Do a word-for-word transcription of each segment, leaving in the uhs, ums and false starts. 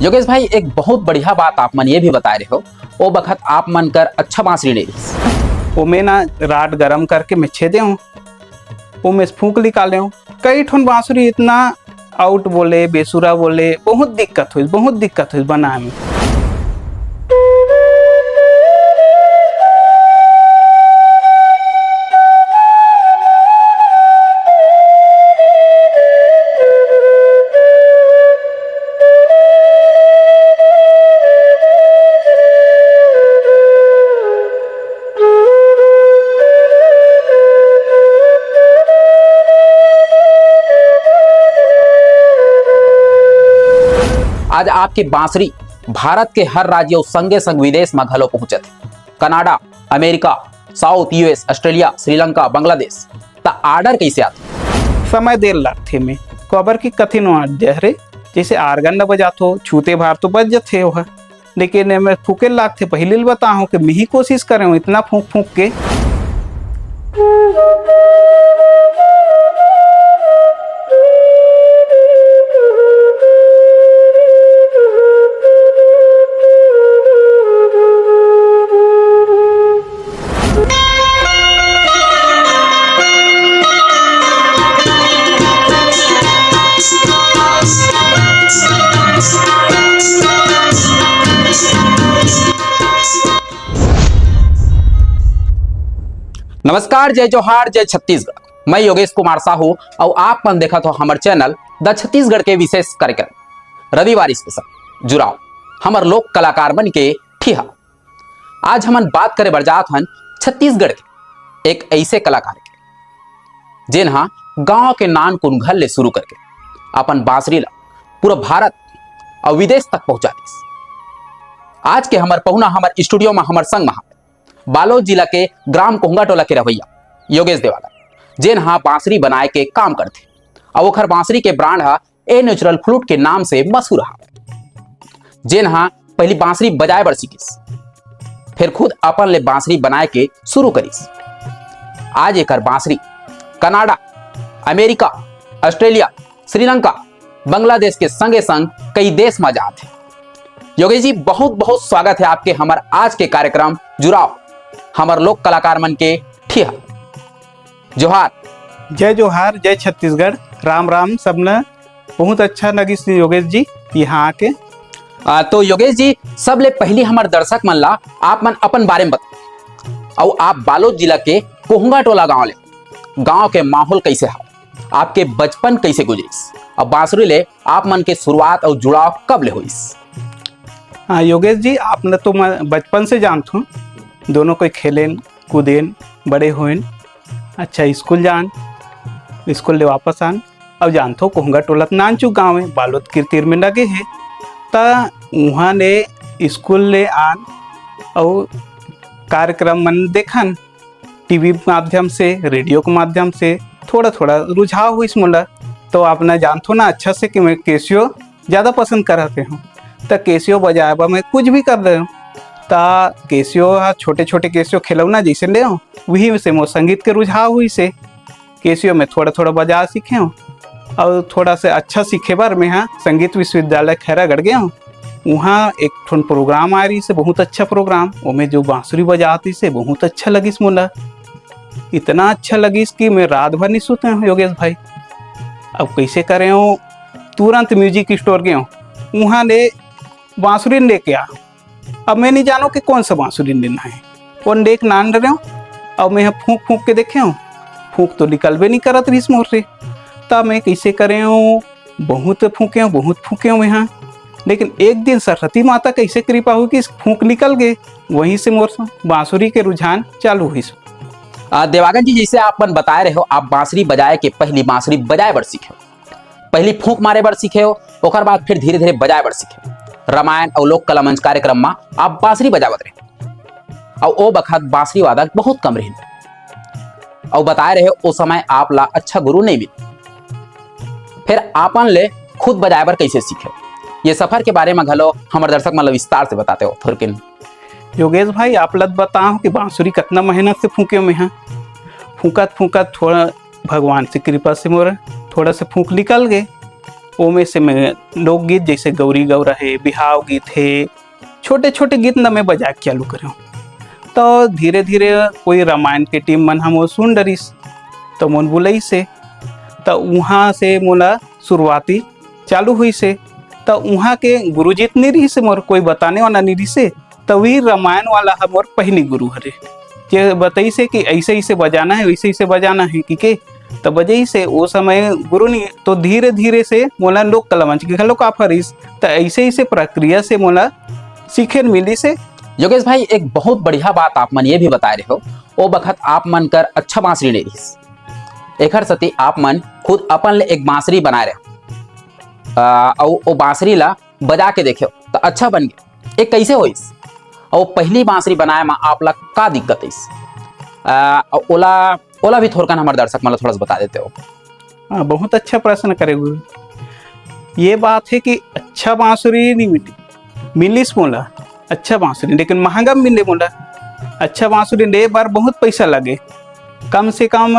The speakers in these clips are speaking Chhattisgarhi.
योगेश भाई, एक बहुत बढ़िया बात आप मन ये भी बताए रहे हो, ओ बखत आप मन कर अच्छा बांसुरी नहीं रहिस। ओमे ना राड गरम करके मैं छेदे हूँ, ओमे से फूंक निकाले हूँ। कई ठन बांसुरी इतना आउट बोले, बेसुरा बोले, बहुत दिक्कत होइस, बहुत दिक्कत होइस बनाए में। आज आपके बांसुरी भारत के हर राज्य अउ संगे संग विदेश म घलो पहुंचत हे। Canada, America, south, US, Australia, Sri Lanka, Bangladesh. त ऑर्डर कइसे आथे? समय देर लगथे में, काबर कि कठिन वाद्य हरे, जइसे आर्गन ल बजाथो, छूते भार तो बज जथे ओह, लेकिन एमे फूके लागथे। पहिली ल बताहूं कि मिही कोशिश करे हूं इतना फूंक फूंक के। नमस्कार, जय जोहार, जय छत्तीसगढ़। मैं योगेश कुमार साहू अउ आप मन देखत हो हमर चैनल द छत्तीसगढ़ के विशेष कार्यक्रम रविवार स्पेशल जुड़ाव हमर लोक कलाकार मन के ठिहा। आज हमन बात करे बर जात हन छत्तीसगढ़ के एक ऐसे कलाकार के, जेन हा गांव के नानकुन घर ले शुरू करके अपन बांसुरी ला पूरा भारत अउ विदेश तक पहुंचा दिस। आज के हमर पहुना हमर स्टूडियो में हमर संग में हा बालोद जिला के ग्राम कोहंगा टोला के रहवैया योगेश देवाला, जेन हा बांसुरी बनाए के काम करथे अउ ओखर बांसुरी के ब्रांड हा ए नेचुरल फ्लूट के नाम से मशहूर हा, जेन हा पहली बांसुरी बजाए बर सीखिस, फिर खुद अपन ले बांसुरी बनाए के शुरू करिस। आज एकर बांसुरी Canada, America, Australia, Sri Lanka, Bangladesh के संगे संग कई देश में जात हे। योगेश जी, बहुत बहुत स्वागत है आपके हमर आज के कार्यक्रम जुड़ाव हमर लोक कलाकार मन के ठिहा। जोहार। जय जोहार, जय छत्तीसगढ़, राम राम सबने। बहुत अच्छा लगिस योगेश जी यहाँ आके। आ, तो योगेश जी, सबले पहली हमर दर्शक मन ला आप मन अपन बारे में बताओ, अउ आप बालोद जिला के कोहंगा टोला गांव ले, गांव के माहौल कैसे हा, आपके बचपन कैसे गुजरिस, अउ बांसुरी ले आप मन के शुरुआत अउ जुड़ाव कब ले होइस? हाँ योगेश जी, आपने तो मैं बचपन से जानत हूँ, दोनों कोई खेलेन कूदेन बड़े होइन। अच्छा, स्कूल जान, स्कूल ले वापस आन, अउ जानथो कोहंगा टोला त नानचुक गाँव हे, बालोद के तीर में लगे हे। त उहाँ ले स्कूल ले आन अउ कार्यक्रम मन देखन, टीवी के माध्यम से, रेडियो के माध्यम से थोड़ा थोड़ा रुझाव होइस मोला। तो आपने जानथो ना अच्छा से कि मैं केसियो ज्यादा पसंद करत हूँ। त केसियो बजाए बर मैं कुछ भी कर दे हूँ। त केसियो हा छोटे छोटे केसियो खिलौना जैसे ले हूँ, वही से मोर संगीत के रुझाव होइस हे। केसियो में थोड़ा थोड़ा बजाए सीखे हूँ अउ थोड़ा से अच्छा सीखे बर मैं हा संगीत विश्वविद्यालय खैरागढ़ गए हूँ। उहाँ एक ठन प्रोग्राम आए रहिस हे, बहुत अच्छा प्रोग्राम। ओमे जो बांसुरी बजात रहिस हे, बहुत अच्छा लगिस मोला। इतना अच्छा लगिस कि मैं रात भर नहीं सुते हूँ योगेश भाई। अब कैसे करे हूँ, तुरंत म्यूजिक स्टोर गए हूँ, उहाँ ले बांसुरी लेके आ। अब मैं नहीं जानों कि कौन सा बांसुरी लेना है, कौन देख नान रहे हूँ। अब मैं फूंक फूंक के देखे हूँ, फूंक तो निकलबे नहीं करत रहिस मोर से। तब मैं कैसे करे हूँ, बहुत फूके हूँ, बहुत फूके हूँ मैं हा। लेकिन एक दिन सरस्वती माता कैसे कृपा हुई कि फूंक निकल गए, वहीं से मोर बांसुरी के रुझान चालू हुई। आ, देवागन जी, जैसे आप मन बताए रहे हो, आप बांसुरी बजाए के पहली बांसुरी बजाए बर सीखे हो, पहली फूंक मारे बर सीखे हो, ओकर बाद फिर धीरे धीरे बजाए बर सीखे हो। रामायण अउ लोक कला मंच कार्यक्रम में आप बांसुरी बजावत रहे, अउ ओ बखत बांसुरी वादक बहुत कम रहिन, अउ बताए रहे ओ समय आप ला अच्छा गुरु नहीं मिल। फिर आपन ले खुद बजाए बर कैसे सीखे, ये सफर के बारे में घलो हमर दर्शक मन ला विस्तार से बताते हो थोरकिन। योगेश भाई, आप लत बताओ कि बांसुरी कितना मेहनत से फूके मैं हा। फूकत फूकत थोड़ा भगवान से कृपा से मोर थोड़ा से फूक निकल गए। ओमे से मैं लोकगीत जैसे गौरी गौरा हे, बिहाव गीत हे, छोटे-छोटे गीत ल मैं बजाए के चालू करेंव। त धीरे-धीरे कोई रामायण के टीम मन ह मोर सुन डरिस, त मोन बुलइस हे। त उहाँ से मोला शुरुआती चालू होइस हे। त उहाँ के गुरुजी त नइ रिहिस हे, मोर कोई बताने वाला नइ रिहिस हे। त वही रामायण वाला ह मोर पहिली गुरु हरे, जे बतइस हे कि अइसे-अइसे बजाना हे, वइसे-वइसे बजाना हे, कहिके। त बजइस हे, ओ समय गुरु नइ, तो धीरे-धीरे से मोला लोक कला मंच के घलो offer आइस। त अइसे-अइसे प्रक्रिया से मोला सीखे ल मिलिस हे। योगेश भाई, एक बहुत बढ़िया बात आप मन ये भी बताए रहे हो, ओ बखत आप मन कर अच्छा बांसुरी नइ रिहिस, एखर सेती आप मन खुद अपन ले एक बांसुरी बनाए रहे हो, आ, अउ ओ बांसुरी ला बजा के देखे हो, त अच्छा बन गे। ये कइसे होइस? अउ पहिली बांसुरी बनाए म आप ला का दिक्कत आइस? आ, अउ ओला, ओला भी थोरकन हमर दर्शक मन ला थोड़ा सा बता देते हो। हाँ, बहुत अच्छा प्रश्न करे गुरु। ये बात हे कि अच्छा बांसुरी नइ मिली, मिलिस मोला अच्छा बांसुरी, लेकिन महंगा मिले मोला। अच्छा बांसुरी ले बर बहुत पैसा लगे, कम से कम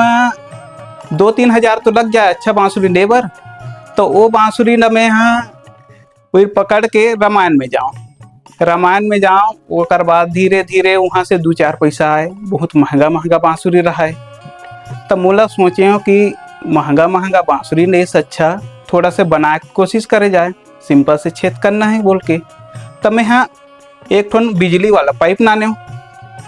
दो तीन हजार तो लग जाए अच्छा बांसुरी ले बर। तो वो बांसुरी ला मैं हा फिर पकड़ के रामायण में जाओ, रामायण में जाओ, ओकर बाद धीरे धीरे वहाँ से दू चार पैसा आए, बहुत महंगा महंगा बांसुरी रहा है। तब मोला सोचे कि महंगा महंगा बांसुरी ले से अच्छा थोड़ा से बनाए के कोशिश करे जाए, सिंपल से छेद करना है बोल के। तब मैं हा एक ठन बिजली वाला पाइप लाने हूँ,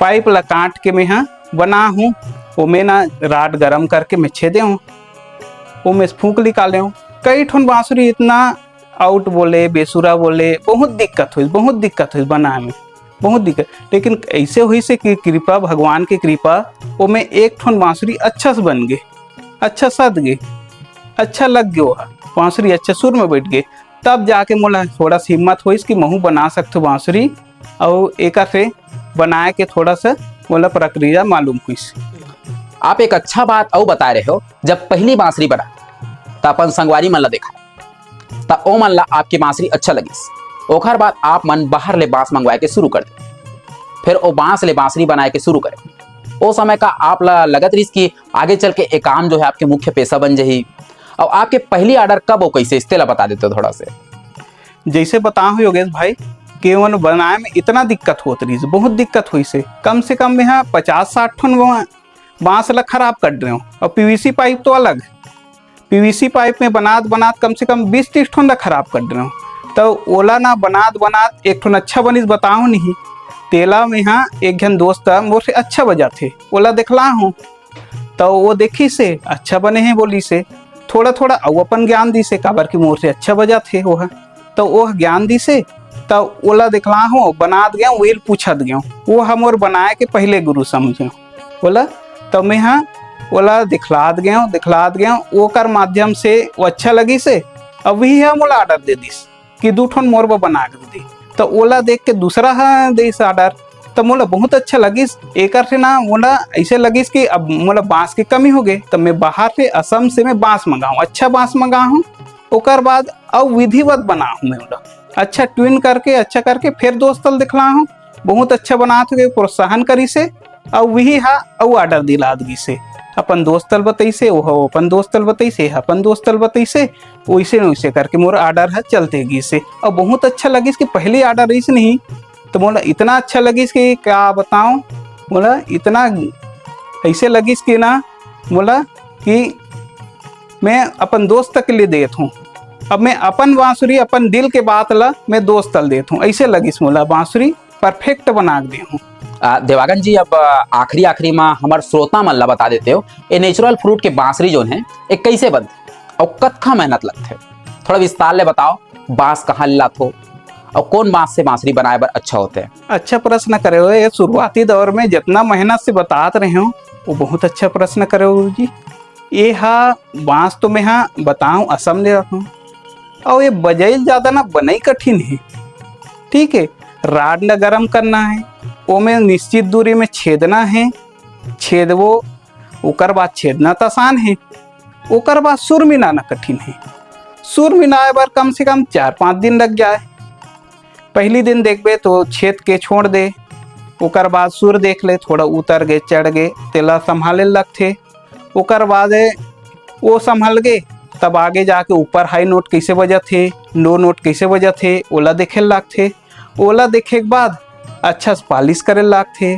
पाइप ला काट के मैं हा बना हूँ, ओमे ना राड गरम करके मैं छेदे हूँ, ओमे से फूंक निकाले हूँ। कई ठन बांसुरी इतना आउट बोले, बेसुरा बोले, बहुत दिक्कत होइस, बहुत दिक्कत होइस बनाए में, बहुत दिक्कत। लेकिन ऐसे होइस कि कृपा, भगवान के कृपा, ओमे एक ठन बांसुरी अच्छा से बन गे, अच्छा सध गे, अच्छा लग गे, ओहा बांसुरी अच्छा सुर में बैठ गे। तब जाके मोला थोड़ा सा हिम्मत होइस कि महू बना सकथो बांसुरी, अउ एकर से बनाए के थोड़ा सा मोला प्रक्रिया मालूम होइस। आप एक अच्छा बात अउ बताए रहे हो, जब पहली बांसुरी बना त अपन संगवारी मन ला देखा, त ओ मन ला आपके बांसुरी अच्छा लगिस। ओखर बाद आप मन बाहर ले बांस मंगवाए के शुरू कर दे, फिर ओ बांस ले बांसुरी बनाए के शुरू करे। ओ समय का आप ला लगत रहिस कि आगे चल के ए काम जो है आपके मुख्य पेशा बन जाही? अउ आपके पहली ऑर्डर कब अउ कैसे, तेला बता देते थोड़ा से। जैसे बताओ योगेश भाई कि ओन बनाए में इतना दिक्कत होत रहिस, बहुत दिक्कत होइस हे। कम से कम मैं हा पचास साठ ठन बा-, बांस ला खराब कर रहे हो, और पीवीसी पाइप तो अलग। पीवीसी पाइप में बनात बनात कम से कम बीस तीस ठन ला खराब कर रहे हो। तो ओला ना बनात बनात एक ठन अच्छा बनिस बताओ नहीं, तेला मैं हा एक झन दोस्त मोर से अच्छा बजाथे, ओला देखला हूँ। तो वो देखिस हे, अच्छा बने हे बोलिस हे, थोड़ा थोड़ा अउ अपन ज्ञान दिस हे, काबर कि मोर से अच्छा बजाथे वो ह। तो वो ज्ञान दिस हे, तो ओला देखला हूँ, बनात गया, वही पूछत गया, वो ह मोर बनाए के पहले गुरु समझे ओला। तो मैं हा ओला दिखलात गया, दिखलात गया, ओकर माध्यम से वो अच्छा लगिस हे। अब वही ह मोला ऑर्डर दे दिस कि दू ठन मोर बर बना के दे। तो ओला देख के दूसरा ह देस ऑर्डर, तो मोला बहुत अच्छा लगिस। एकर से ना मोला ऐसे लगिस कि अब मोला बांस के कमी हो गए, तो मैं बाहर से, असम से मैं बांस मंगाऊँ, अच्छा बांस मंगाऊँ। ओकर बाद अउ विधिवत बनाऊँ मैं ओला, अच्छा ट्यून करके, अच्छा करके फिर दोस्त ल दिखलाऊँ, बहुत अच्छा बनात हो गए, प्रोत्साहन करिस हे। अउ वही हा अउ ऑर्डर दिलात गिस हे, अपन दोस्त ल बतइस हे, ओह अपन दोस्त ल बतइस हे, अपन दोस्त ल बतइस हे, वैसे न वैसे करके मोर ऑर्डर हा चलते गिस हे। अउ बहुत अच्छा लगिस कि पहली ऑर्डर रहिस नहीं, तो मोला इतना अच्छा लगिस कि का बताऊँ, मोला इतना ऐसे लगिस कि ना, मोला कि मैं अपन दोस्त के लिए देत हूँ, अब मैं अपन बांसुरी, अपन दिल के बात ला मैं दोस्त ल देत हूँ, ऐसे लगिस मोला बांसुरी परफेक्ट बना के दे हूँ। आ, देवागन जी, अब, आ, आखिरी, आखिरी में हमर श्रोता मन ला बता देते हो, ये नेचुरल फ्रूट के बांसुरी जोन है, ये कैसे बनथे अउ कतका मेहनत लगथे? थोड़ा विस्तार ले बताओ, बांस कहाँ ले लाथो अउ कौन बांस से बांसुरी बनाए बर अच्छा होथे? अच्छा प्रश्न करे हो, ये शुरुआती दौर में जितना मेहनत से बतात रहे हो, वो बहुत अच्छा प्रश्न करे हो गुरु जी। ये हा बांस तो मैं हा बताऊँ, असम ले रखूँ, अउ ये बजई ल ज्यादा ना बनई कठिन हे, ठीक है। राड ल गरम करना है, ओमे निश्चित दूरी में छेदना है, छेदबो, ओकर बाद छेदना त आसान है, ओकर बाद सुर मिलाना कठिन है। सुर मिलाए बर कम से कम चार पाँच दिन लग जाए। पहली दिन देखबे तो छेद के छोड़ दे, ओकर बाद सुर देख ले, थोड़ा उतर गे, चढ़ गे, तेला संभाले लगथे। ओकर बाद वो संभल गे, तब आगे जाके ऊपर हाई नोट कइसे बजत हे, लो नोट कइसे बजत हे, ओला देखे ल लागथे। ओला देखे के बाद अच्छा से पालिश करे ल लागथे।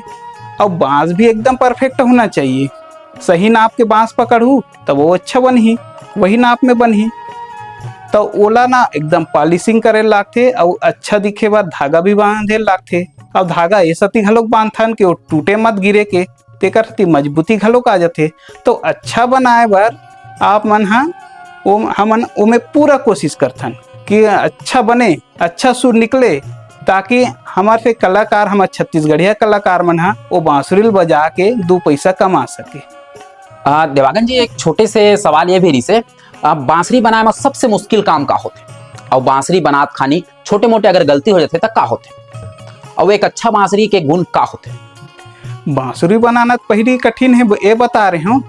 अउ बांस भी एकदम परफेक्ट होना चाहिए। सही नाप के बांस पकड़हू, तब वो अच्छा बनही, वही नाप में बनही। त ओला ना एकदम पॉलिशिंग करे ल लागथे, अउ अच्छा दिखे बर धागा भी बांधे ल लागथे। अउ धागा ए सेती घलोक बांधथन कि वो टूटे मत, गिरे के, तेकर सेती मजबूती घलोक आ जाथे। तो अच्छा बनाए बर आप मन ह, ओ, हमन ओमे पूरा कोशिश करथन कि अच्छा बने, अच्छा सुर निकले, ताकि हमर से कलाकार, हमर छत्तीसगढ़िया कलाकार मन ह वो बांसुरी ल बजा के दू पैसा कमा सके। आ, देवागन जी, एक छोटे से सवाल ये भी रहिसे, आ, बांसुरी बनाए में सबसे मुश्किल काम का होथे? अउ बांसुरी बनात खानी छोटे मोटे अगर गलती हो जाथे, त का होथे? अउ एक अच्छा बांसुरी के गुण का होथे? बांसुरी बनाना तो पहली कठिन है, ये बता रहे हूँ,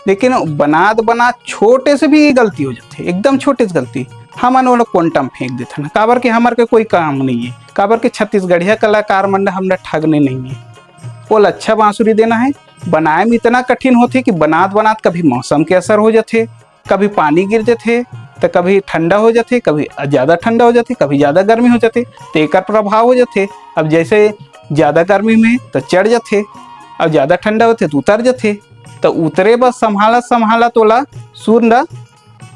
लेकिन बनात बनात छोटे से भी गलती हो जाथे, एकदम छोटे से गलती, हमन ओला कोंटा म फेंक देथन। काबर के हमर के कोई काम नहीं है, काबर के छत्तीसगढ़िया कलाकार मन हमला ठगने नहीं है। ओला अच्छा बांसुरी देना है। बनाए में इतना कठिन होथे कि बनात बनात कभी मौसम के असर हो जाथे, कभी पानी गिर जाथे, तो कभी ठंडा हो जाथे, कभी ज्यादा ठंडा हो जाथे, कभी ज्यादा गर्मी हो जाथे, तो एकर प्रभाव हो जाथे। अब जैसे ज्यादा गर्मी में तो चढ़ जाथे, अब ज्यादा ठंडा होथे तो उतर जाथे। तो उतरे बर संभालत संभालत ओला सुर ल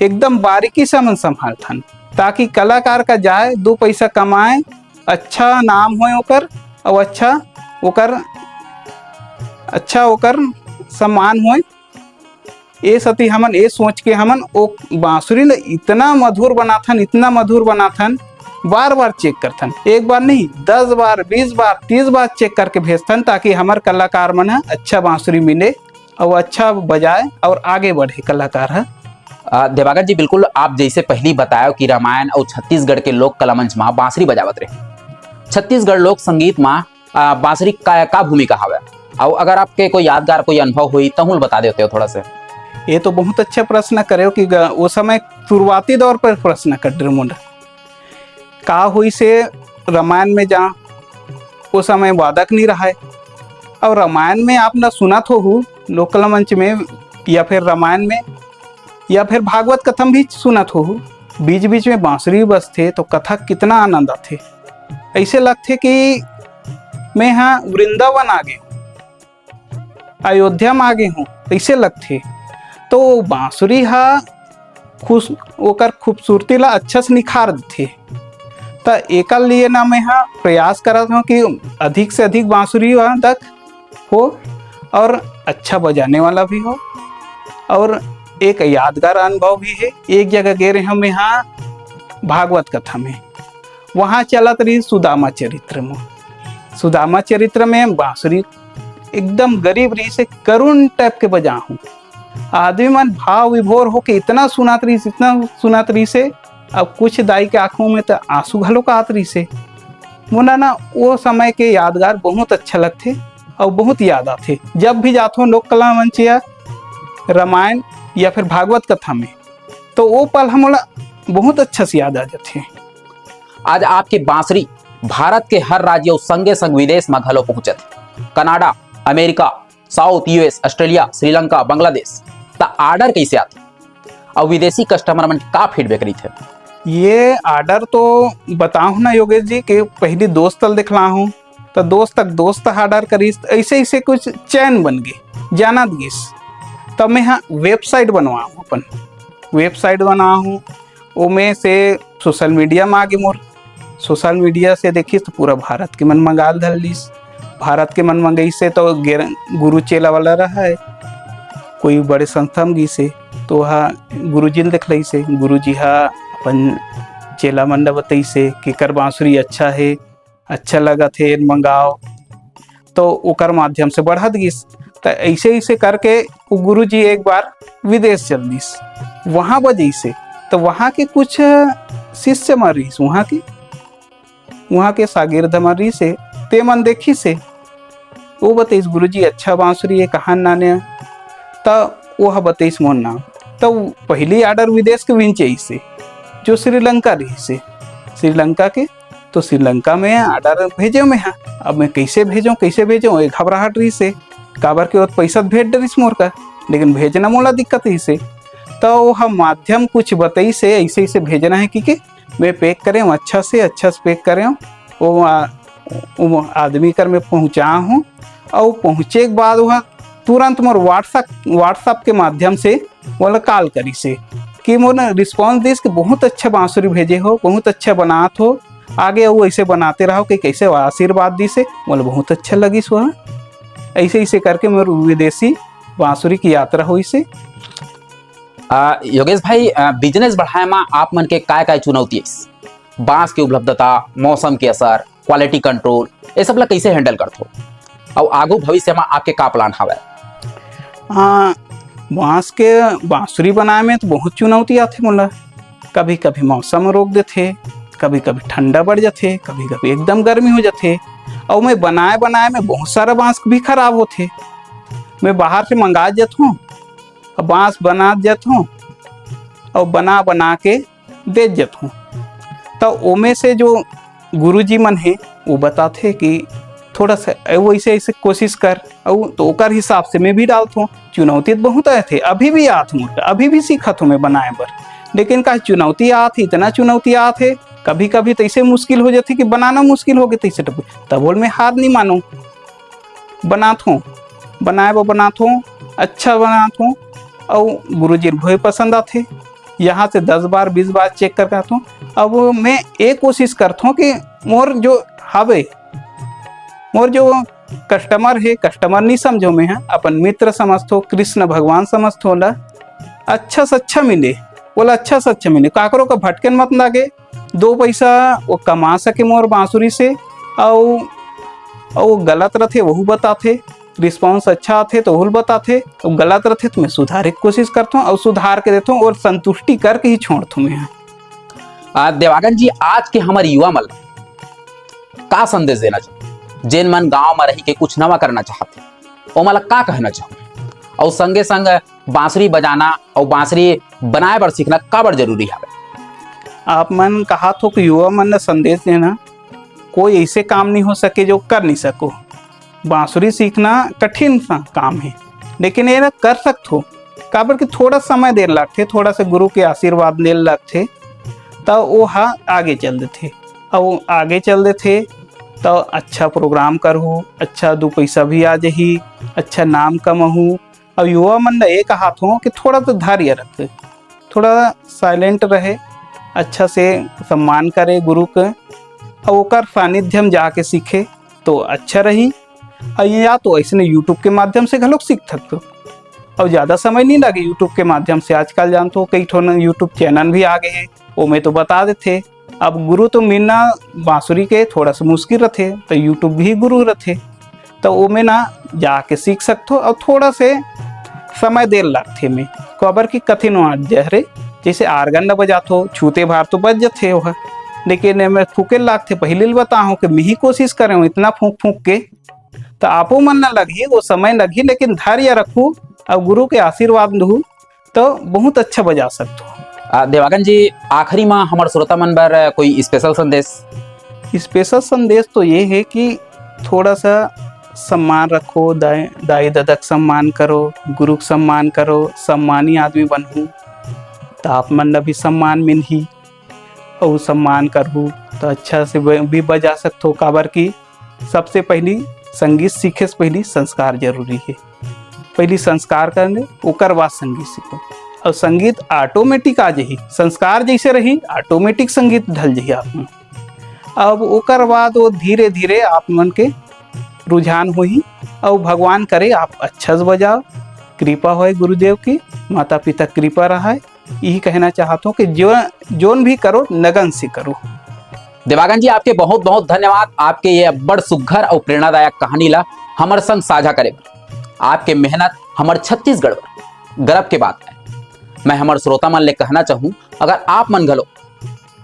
एकदम बारीकी से हमन संभालथन, ताकि कलाकार का जाए, दो पैसा कमाए, अच्छा नाम होए ओकर, अउ अच्छा ओकर, अच्छा ओकर सम्मान होए। ए सेती हमन ए सोच के हमन ओ बांसुरी ल इतना मधुर बनाथन, इतना मधुर बनाथन, बार बार चेक करथन। एक बार नहीं, दस बार, बीस बार, तीस बार चेक करके भेजथन, ताकि हमर कलाकार मन ह अच्छा बांसुरी मिले अउ अच्छा बजाए अउ आगे बढ़े कलाकार ह। आ, देवागन जी, बिल्कुल आप जैसे पहली बतायो कि रामायण अउ छत्तीसगढ़ के लोक कला मंच मा बांसुरी बजावत रहे, छत्तीसगढ़ लोक संगीत मा आ, बांसुरी का, का भूमिका हवय? अउ अगर आपके कोई यादगार कोई अनुभव होही, तहूँ ल बता देते हो थोड़ा से। ये तो बहुत अच्छा प्रश्न करे हो कि ग-, वो समय शुरुआती दौर पर प्रश्न कर रहे मोला। का होइसे रामायण में जा, वो समय वादक नहीं रहा है। और रामायण में आप ना सुनत होहू लोकल मंच में, या फिर रामायण में, या फिर भागवत कथा में भी सुनत होहू, बीच बीच में बांसुरी बजथे तो कथा कितना आनंद आथे। ऐसे लगथे कि मैं हा वृंदावन आ गे हूँ, अयोध्या में आ गे हूँ, ऐसे लगथे। तो बांसुरी हा खुश, ओकर खूबसूरती ला अच्छा से निखार देथे। त एकर लिए ना मैं हा प्रयास करत हूँ कि अधिक से अधिक बांसुरी वादक हो और अच्छा बजाने वाला भी हो। और एक यादगार अनुभव भी है, एक जगह गे रहे हूँ मैं हा भागवत कथा में, वहाँ चलत रही सुदामा चरित्र में। सुदामा चरित्र में बांसुरी एकदम गरीब रहिसे, करुण टाइप के बजाहूँ। आदमी मन भाव विभोर होके इतना सुनात रहिस, इतना सुनात रहिसे, अब कुछ दाई के आंखों में तो आंसू घलो आत रहिसे। मोला ना वो समय के यादगार बहुत अच्छा लगथे और बहुत याद आथे। जब भी जाथों लोक कला मंच या रामायण या फिर भागवत कथा में, तो वो पल हमला बहुत अच्छा से याद आ जाथे। आज आपके बांसुरी भारत के हर राज्य अउ संगे संग विदेश म घलो पहुंचत हे। Canada, America, south, US, Australia, Sri Lanka, Bangladesh. त ऑर्डर कैसे आथे? अउ विदेशी कस्टमर मन का फीडबैक रहिथे? ये ऑर्डर तो बताओ ना योगेश जी, कि पहली दोस्त ल दिखला हूँ, तो दोस्त तक दोस्त ऑर्डर करिस, तो ऐसे ऐसे कुछ चैन बन गए, जानत गिस। तब मैं हाँ वेबसाइट बनवाऊँ, अपन वेबसाइट बनाऊँ, ओमे से सोशल मीडिया में आगे मोर। सोशल मीडिया से देखिस तो पूरा भारत के मन मंगाल धर लिस। भारत के मन मंगई से तो गेर-, गुरु चेला वाला रहा है, कोई बड़े संस्था में गिस हे, तो वहाँ गुरु जी ने देखलई से, गुरु जी हा अपन चेला मन ला बतई से, केकर बांसुरी अच्छा है, अच्छा लगत हे, मंगाओ। तो ओकर माध्यम से बढ़त गिस। त ऐसे ऐसे करके वो गुरु जी एक बार विदेश चल दिस। वहाँ बजई से, तो वहाँ के कुछ शिष्य मन रहिस, वहाँ के, वहाँ के शागिर्द मन रहिस हे, ते मन देखिस हे। वो बतईस, "गुरु जी, अच्छा बांसुरी है, कहाँ नाने?" त वो ह बतईस मोर नाम। त वो पहली ऑर्डर विदेश के विंचे से, जो श्रीलंका रहिस हे, श्रीलंका के। तो श्रीलंका में ऑर्डर भेजे मैं हा। अब मैं कैसे भेजूँ, कैसे भेजूँ, एक घबराहट रहिस हे, काबर के वो पैसा भेज डरिस मोर का, लेकिन भेजना मोला दिक्कत रहिस हे। त तो वो हम माध्यम कुछ बताइस हे, ऐसे ऐसे भेजना है कि के मैं पैक करे हूँ, अच्छा से अच्छा से पैक करे हूँ। वो आ- वो आदमी कर मैं पहुँचा हूँ, और पहुँचे के बाद वह तुरंत मोर WhatsApp WhatsApp के माध्यम से मोला कॉल करिस हे कि मोर रिस्पॉन्स दिस कि बहुत अच्छा बांसुरी भेजे हो, बहुत अच्छा बनात हो, आगे अउ ऐसे बनाते रहो कि कैसे आशीर्वाद दिस हे। मोला बहुत अच्छा लगिस वह। ऐसे ऐसे करके मोर विदेशी बांसुरी की यात्रा होइस हे। आ, योगेश भाई, आ, बिजनेस बढ़ाए मा आप मन के काय काय चुनौती आइस? बांस के उपलब्धता, मौसम के असर, क्वालिटी कंट्रोल, ये सब ला कैसे हैंडल करथो? अउ आगू भविष्य मा आपके का प्लान हवय? हाँ, बांस के बांसुरी बनाए में तो बहुत चुनौती आथे मोला। कभी कभी मौसम रोक देथे, कभी कभी ठंडा बढ़ जाथे, कभी कभी एकदम गर्मी हो जाथे। और मैं बनाए बनाए में बहुत सारा बांस भी खराब होथे। मैं बाहर से मंगा जात हूँ, अब बांस बना जात हूँ और बना बना के दे जात हूँ। तो ओमे से जो गुरुजी मन हे, वो बताथे कि थोड़ा सा वैसे ऐसे कोशिश कर, और तो ओकर हिसाब से मैं भी डालत हूँ। चुनौती तो बहुत आथे, अभी भी आत मोर, अभी भी सीखत हूँ मैं बनाए बर। लेकिन का चुनौती आत हे, इतना चुनौती आत हे, कभी कभी तो ऐसे मुश्किल हो जाथे कि बनाना मुश्किल हो गए, तैसे तब बोल मैं हार नहीं मानूँ, बनात हूँ, बनाए बर बनात हूँ, अच्छा बनात हूँ, और गुरुजी ल भी पसंद आथे। यहाँ से दस बार बीस बार चेक कर करत हूँ। अब मैं ये कोशिश करत हूँ कि मोर जो हवे, मोर जो कस्टमर हे, कस्टमर नहीं समझो मैं ह, अपन मित्र समझथो, कृष्ण भगवान समझथो, ओला अच्छा से अच्छा मिले, ओला अच्छा से अच्छा मिले, काकरो का भटकन मत लागे, दो पैसा वो कमा सके मोर बांसुरी से। अउ अउ गलत रथे वहू बताथे, रिस्पॉन्स अच्छा आथे तो वहू ल बताथे, अउ गलत रथे तो मैं सुधारे के कोशिश करथों अउ सुधार के देथों और संतुष्टि करके ही छोड़थों मैं ह। आ, देवागन जी, आज के हमर युवा मन ला का संदेश देना चाहो, जेन मन गांव में रही के कुछ नवा करना चाहत हे, ओमन ला का कहना चाहो? अउ संगे संग बांसुरी बजाना अउ बांसुरी बनाए बर सीखना काबर जरूरी हवे? आप मन कहात हो कि युवा मन ला संदेश देना, कोई ऐसे काम नहीं हो सके जो कर नहीं सको। बांसुरी सीखना कठिन सा काम है, लेकिन ये ना कर सकत हो, काबर कि थोड़ा समय देर लगथे, थोड़ा से गुरु के आशीर्वाद ले लगथे, त वो हा आगे चल देथे। अउ आगे चल देथे त अच्छा प्रोग्राम करहू, अच्छा दू पैसा भी आ जही, अच्छा नाम कमाहू। अउ युवा मन ला ये कहात हो कि थोड़ा तो धैर्य रखे, थोड़ा साइलेंट रहे, अच्छा से सम्मान करे गुरु के, अउ ओकर सानिध्य में जाके सीखे तो अच्छा रही। अउ या तो ऐसने YouTube के माध्यम से घलोक सीख सकते हो, अउ ज़्यादा समय नहीं लगे YouTube के माध्यम से। आजकल जानते हो कई ठो न YouTube चैनल भी आ गए हैं, ओमे तो बता देथे। अब गुरु तो मिलना बांसुरी के थोड़ा सा मुश्किल रथे, तो YouTube भी गुरु रथे, तो ओमे ना जाके सीख सकथो। और थोड़ा से समय देर लगथे में, काबर कि कठिन वाद्य हरे, जैसे आर्गन ला बजाथो, छूते भार तो बज जथे ओह, लेकिन एमे फूके लागथे। पहले ल बताहूँ कि मिही कोशिश करे हूँ इतना फूंक फूंक के, तो आपो मन ला लगही, वो समय लगही, लेकिन धैर्य रखू और गुरु के आशीर्वाद लहू, तो बहुत अच्छा बजा सकथो। आ, देवागन जी, आखिरी में हमर श्रोता मन बर कोई स्पेशल संदेश? स्पेशल संदेश तो ये है कि थोड़ा सा सम्मान रखो, दाई दाई ददा के सम्मान करो, गुरु के सम्मान करो, सम्मानी आदमी बनहू, तो आप मन ला भी सम्मान मिलही। अउ सम्मान करहू तो अच्छा से ब- भी बजा सकथो, काबर कि सबसे पहली संगीत सीखे से पहली संस्कार जरूरी है। पहली संस्कार कर ले, ओकर बाद संगीत सीखो। और संगीत ऑटोमेटिक आ जाही, संस्कार जैसे रही, ऑटोमेटिक संगीत ढल जाही आप में। अब ओकर बाद वो धीरे धीरे आप मन के रुझान होही। और भगवान करे आप अच्छा से बजाओ, कृपा होए गुरुदेव की, माता पिता कृपा रहाए। यही कहना चाहत हूँ कि जो जोन भी करो, लगन से करो। देवागन जी, आपके बहुत बहुत धन्यवाद, आपके ये बड़ सुघर और प्रेरणादायक कहानी ला हमर संग साझा करे बर। आपके मेहनत हमर छत्तीसगढ़ बर गर्व के बात है। मैं हमर श्रोता मन ले कहना चाहूँ, अगर आप मन घलो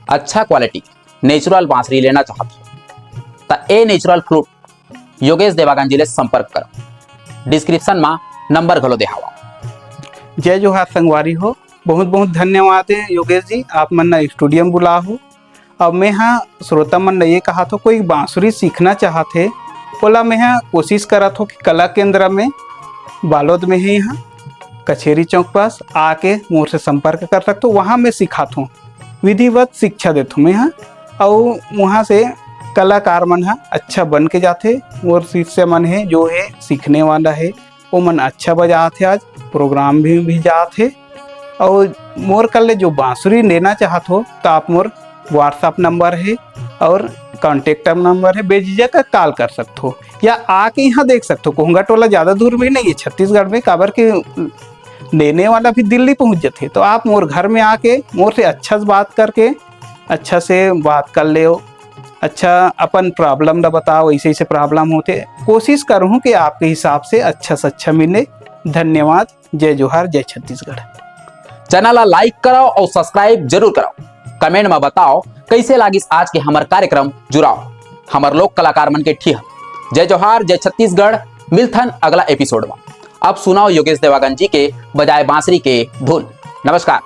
अच्छा क्वालिटी नेचुरल बांसुरी लेना चाहत हो, त ए नेचुरल फ्लूट योगेश देवागन जी ले संपर्क करो। डिस्क्रिप्शन मा नंबर घलो दे हवा। जय जोहार संगवारी हो, बहुत बहुत धन्यवाद है योगेश जी, आप मन ना स्टूडियो में बुला हो। अब मैं हाँ श्रोता मन ला ये कहा थो, कोई बांसुरी सीखना चाहत है, ओला मैं हाँ कोशिश करत हो कि कला केंद्र में बालोद में है यहाँ, कचेरी चौक पास आके मोर से संपर्क कर सकथो। वहाँ मैं सिखाथों, विधिवत शिक्षा देथों मैं ह। अउ वहाँ से कलाकार मन ह अच्छा बन के जाथे। मोर शिष्य मन हे, जो हे सीखने वाला हे, ओमन अच्छा बजात हे, आज प्रोग्राम भी, भी जात हे। अउ मोर कर ले जो बांसुरी लेना चाहत हो, तो आप मोर WhatsApp नंबर हे अउ contact नंबर हे, बेझिझक कॉल कर सकथो या आके यहाँ देख सकथो। कोहंगा टोला ज़्यादा दूर भी नहीं है छत्तीसगढ़ में, काबर के लेने वाला भी दिल्ली पहुँच जाथे। तो आप मोर घर में आके मोर से अच्छा से बात करके, अच्छा से बात कर लेओ, अच्छा अपन प्रॉब्लम ला बताओ, ऐसे ऐसे प्रॉब्लम होथे। कोशिश करहूँ कि आपके हिसाब से अच्छा से अच्छा मिले। धन्यवाद। जय जोहार, जय छत्तीसगढ़। चैनल ला लाइक कराओ अउ सब्सक्राइब जरूर कराओ। कमेंट में बताओ, कैसे लागिस आज के हमर कार्यक्रम जुराव, हमर लोक कलाकार मन के ठिहा। जय जोहार, जय छत्तीसगढ़। मिलथन अगला एपिसोड में। अब सुनाओ योगेश देवागन जी के बजाए बांसुरी के धुन। नमस्कार।